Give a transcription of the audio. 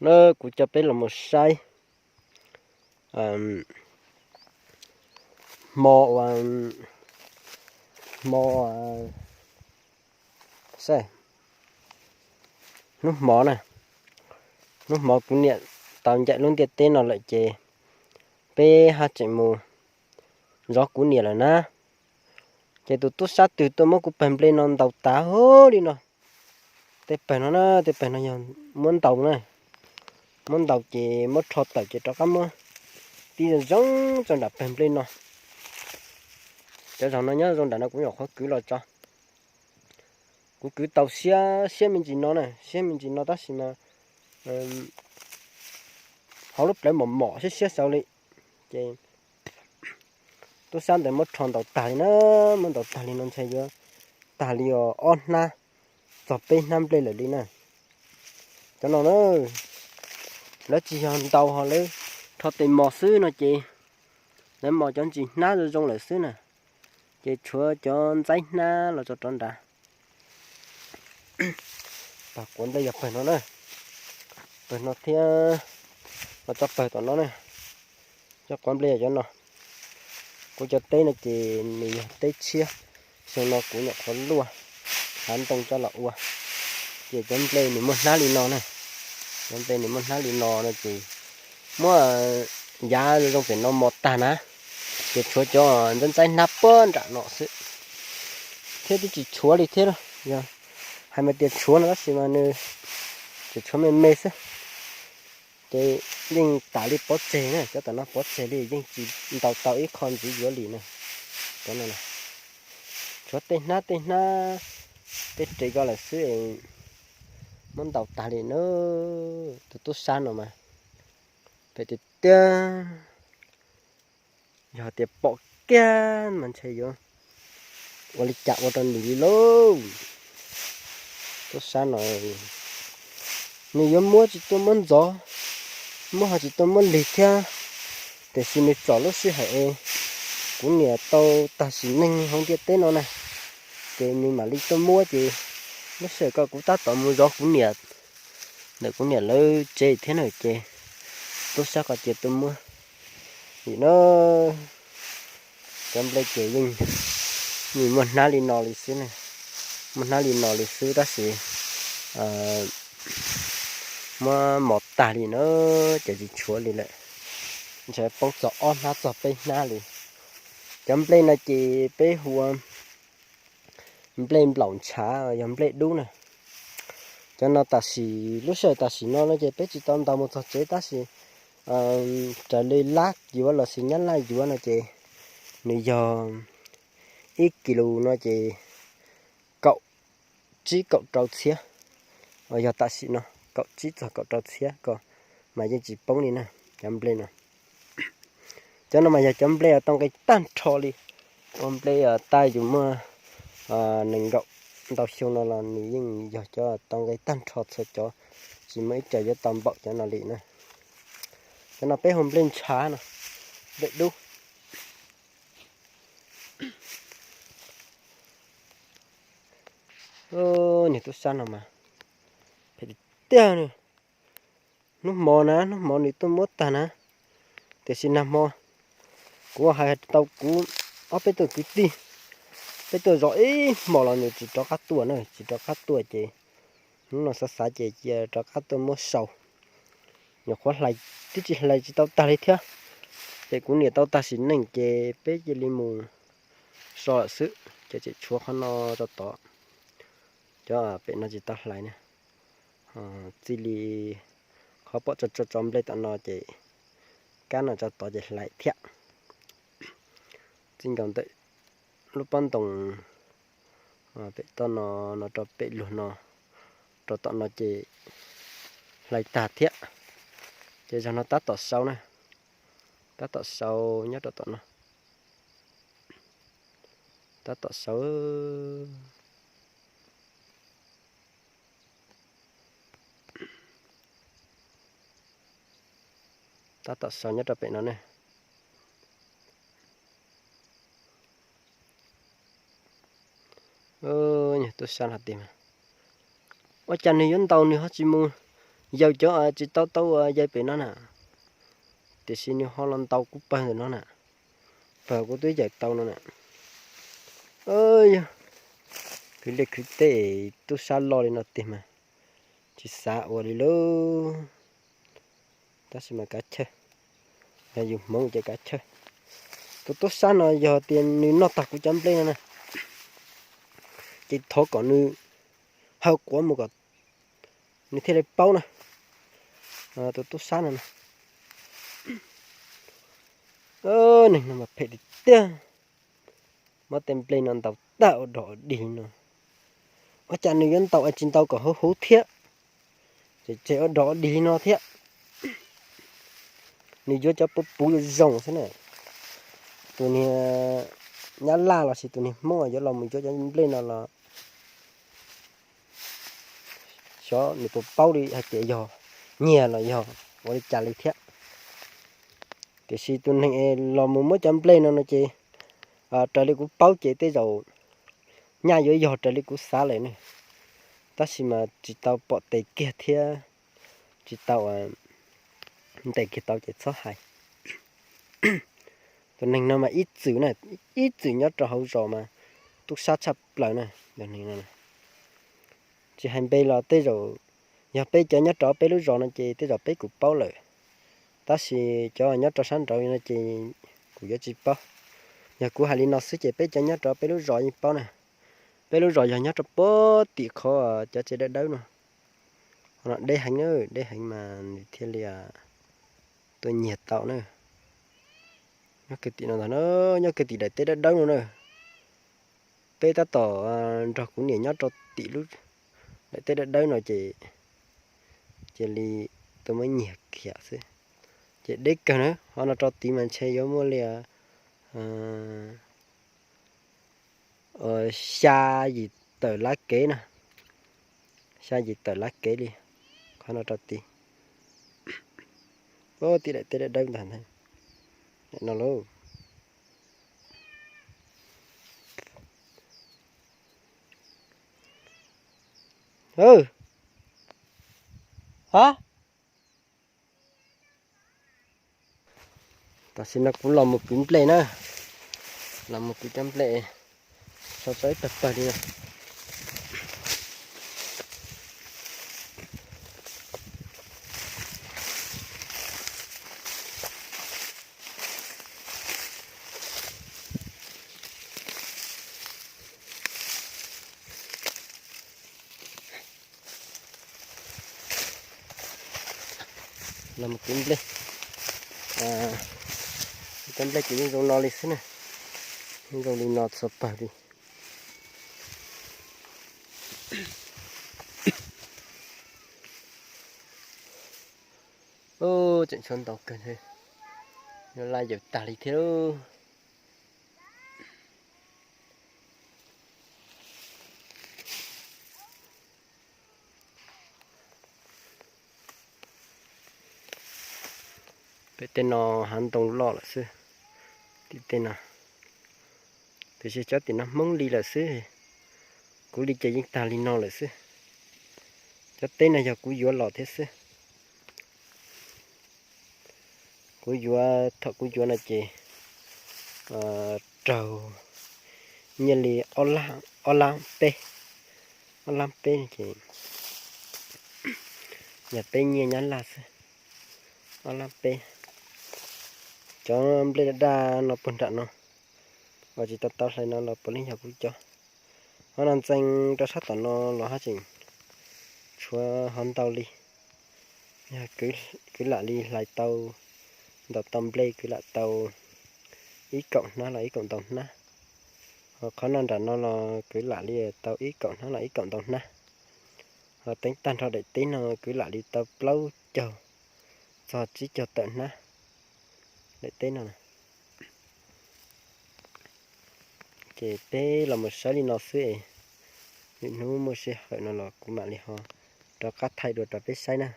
Na, kuv coj peb los mus saib hmo, hmo, saib, hnub hmo na, hnub hmo kuv niam tau ncaim lub ntiaj teb no lawm ces peb haj tseem mus zov kuv niam lawm na. Ces tus tub sab twg tuaj muab kuv pawg nplej no ntaus tas li no. Tej pawg no na, tej pawg no yog muab ntaus na, muab ntaus ces muab rho tawm ces rov qab muab tib zoo zoo tso nram pawg nplej no. Cov zaum no nyob zoo nram no kuv nyuam qhuav kwv los tso. Kuv kwv tau siab siab me ntsis no na, siab me ntsis no tab sis mas hauv lub plawv mos mos siab siab xaus li. Ces tub sab ntawd muab rho ntaus tag li na, muab ntaus tag li no ntshe yuav tag li os ob hnab txog peb hnab nplej lawm li na. Cov no na, lawv tsis yog ntaus ho lawv rho tes mos xwb no ces lawv mos cov ntsis hnab zoo zoo lawm xwb na, ces tshuav cov ntxaib hnab los tso rov nrad. Pawg quav nplej yog pawg no na, pawg no thiab, los tso pawg tom no na. Cov quav nplej yog cov no. Kuv cov teb no ces nws yog teb tshiab, xyoo no kuv nyuam qhuav luaj hav ntoo coj los ua, ces cov nplej nws muaj hnab li no na. Cov nplej nws muaj hnab li no no ces muab yav zoo pem no mos tag na, ces tshuav cov ntxaib ntxaib hnab puag nram no xwb, thiab twb tsis tshuav li thiab. Yog hais mas tias tshuav no tab sis mas nws tseem tshuav me me xwb. Ces yeej tas li pov tseg na, cov tom no pov tseg li yeej tsis ntaus tau ib qho ntxiv yuav li na. Cov no tshuav tej hnab tej hnab, tej res ko lawm xwb, muab ntaus tag li na. Tus tub sab no mas phem tiag tiag, yog tias pom kiag mas ntshe yuav ua li cas ua rau nws li lauj. Tub sab no nws yuav muab tsis tuaj muab ntxov, muab ho tsis tuaj muab lig thiab, tiam sis nws txom lub sij hawm es kuv niam tau tag sim neej hauv ntiaj teb no na, ces nws mam li tuaj muab ces lub sij hawm ko kuv tab tom mus zov kuv niam ntawm kuv niam lawv tsev thiab na ces tub sab qhov cia tuaj muab. Vim no cov nplej ces yeej, yeej muaj hnab li no li xwb na, muaj hnab li no li xwb tab sis muab mos tag li na, ces tsis tshuav li lawm. Ntshe poob txog ob hnab txog peb hnab li. Cov nplej no ces peb hu ua nplej nplaum ntshav, yog nplej dub na. Cov no tam sim, lub sij hawm tam sim no no ces peb tsis tau ntaus mus txog tsev tab sis raws li lab yuav los sis nyab laj yuav no ces nws yog ib kis lus no ces kaum tsib kaum rau txhiab, yog tam sim no kaum tsib txog kaum rau txhiab ko mas yeej tsis poob li na. Cov nplej no, cov no mas yog cov nplej tau nqi tag nrho li. Ua nplej tag yus muaj nees nkaum ntau xyoo no los nws yeej yog cov tau nqi tag nrho txhua cov, tsis muaj ib co yuav tau npaum cov no li na. Cov no peb hu nplej ntshav no, nplej dub. Niag tub sab no mas phem tiag tiag. Hnub hmo na, hnub hmo nws tuaj muab tag na, tiam sis nag hmo kuv hais tau kuv ob peb tug kwv tij, peb tuaj zov ib hmos los nws tsis rov qab tuaj na, tsis rov qab tuaj ces hnub no xav xav ces cia rov qab tuaj muab sau. Nyuam qhuav hlais, twb tsis hlais tsis tau tag li thiab, ces kuv niam tau tag sim neej ces peb cia li mus so lawm xwb ces tseem tshuav qhov no rau tod. Cov pem no tsis tau hlais na, txij li qhov pom tso tso tso nplej tom no ces kab no tso tod ces hlais thiab. Txij nkaus ntawm lub pob ntoo pem toj no, no rau pem luag no, rau tom no ces hlais tag thiab. Ces zaum no tab tom sau na, tab tom sau nyob rau tom no, tab tom sau, tab tom sau nyob rau pem no ne. Tub sab hais tias, ua cas nws yuav ntaus nws ho tsis mus Yawm cov tsis tau tau ua yawm pem no na, tiam sis nws ho los ntaus kuv pawg ntawm no na, pawg kuv twb yawm tau no na. Yog khwv liaj khwv teb tub sab loj li no tiag mas tsis xav ua li lauj. Tab sis mas kav chawj, yog yus Hmoob ces kav chawj. Tus tub sab no yog tias nws noj tag kuv cov nplej no na, ces thov kom nws hawm quav mus kom nws thiaj li paub na. Tus tub sab no na, neeg no mas phem tiag tiag. Muab tej nplej no ntaus tag ua dog ua dig li no. Ua cas nws yuav ntaus es tsis ntaus kom huv huv thiab, ces tseg ua dog ua dig li no thiab. Nws yuav cov puv puv zoo zoo xwb na. Tus niag Nyab Laj los sis tus niag Hmoob yuav los mus yuav cov nplej no los xyov nws puas paub li hais tias yog nyiag los yog ua li cas li thiab. Tiam sis tus neeg es los mus muab cov nplej no no ces raws li kuv paub ces tej zaum nyaj yuav yog raws li kuv xav lawm ne. Tab sis mas tsis tau pom tes kiag thiab tsis tau ntes kiag tau ces txhob hais. Tus neeg no mas ib txwm na, ib txwm nyob rau hauv zos mas tub sab tshaj plaws na. Tsis hais npe los tej zaum yog peb cov nyob rau peb lub zos no ces tej zaum peb kuj paub lawm, tab sis cov nyob rau sab nraud no ces kuv yuav tsis paub. Yog kuv hais li no xwb ces peb cov nyob rau peb lub zos yeej paub na. Peb lub zos yog nyob rau puag tim qhov cov tsev dawb dawb no. Qhov no deb heev na, deb heev mas nws thiaj li tuaj nyiag tau na. Nyob kiag tim no ntag na, nyob kiag tim daim teb dawb dawb no na. Peb tab tom nrog kuv niam nyob rau tim lub daim teb dawb dawb no ces cia li tuaj muab nyiag kiag xwb. Ces deb kawg na, ho no rau tid mas ntshe yuav muaj li xya yim tawm lab kev na, xya yim tawm lab kev li, qhov no rau tid. Ub, tib daim teb dawb dawb ntag ntag, daim no lauj. Tam sim no kuv los mus kwv nplej na, los mus kwv cov nplej, sau tau ib tag pawg li no. Los mus kwv nplej, cov nplej ces yeej zoo no li xwb na, yeej zoo li no txhua pawg li. Ub, tseem tshuav ntau kawg, yuav laj yawm tag li thiab lauj. Pem tej no hav ntoo loj lawm xwb, tim tej no, tiam sis cov tim no Hmoob li lawm xwb, kuv li ces yeej tag li no lawm xwb. Cov teb no yog kuv yuav los thiab xwb. Kuv yuav, thaum kuv yuav no ces raug nyiaj li ob lab peb, ob lab peb ces yog peb nyiaj Nyab Laj xwb, ob lab peb. Cov nplej daj daj no puag nram no uas tsis tau tau hlais no los puav leej yog kuv cov. Ho no ntxees rau sab tom no los haj tseem tshuav ho ntau li. Yog kwv lam li hlais tau, ntaus tau nplej kwv lam tau ib kaum hnab los ib kaum ntau hnab. Ho qhov no nram no los kwv lam li tau ib kaum hnab los ib kaum ntau hnab. Ho teeb tag nrho daim teb no kwv lam li tau plaub caug txog tsib caug tawm hnab daim teb no. Ces peb los mus saib li no xwb es, lwm hnub muaj sij hawm no los kuv mam li ho rov qab thaij dua rau peb saib na.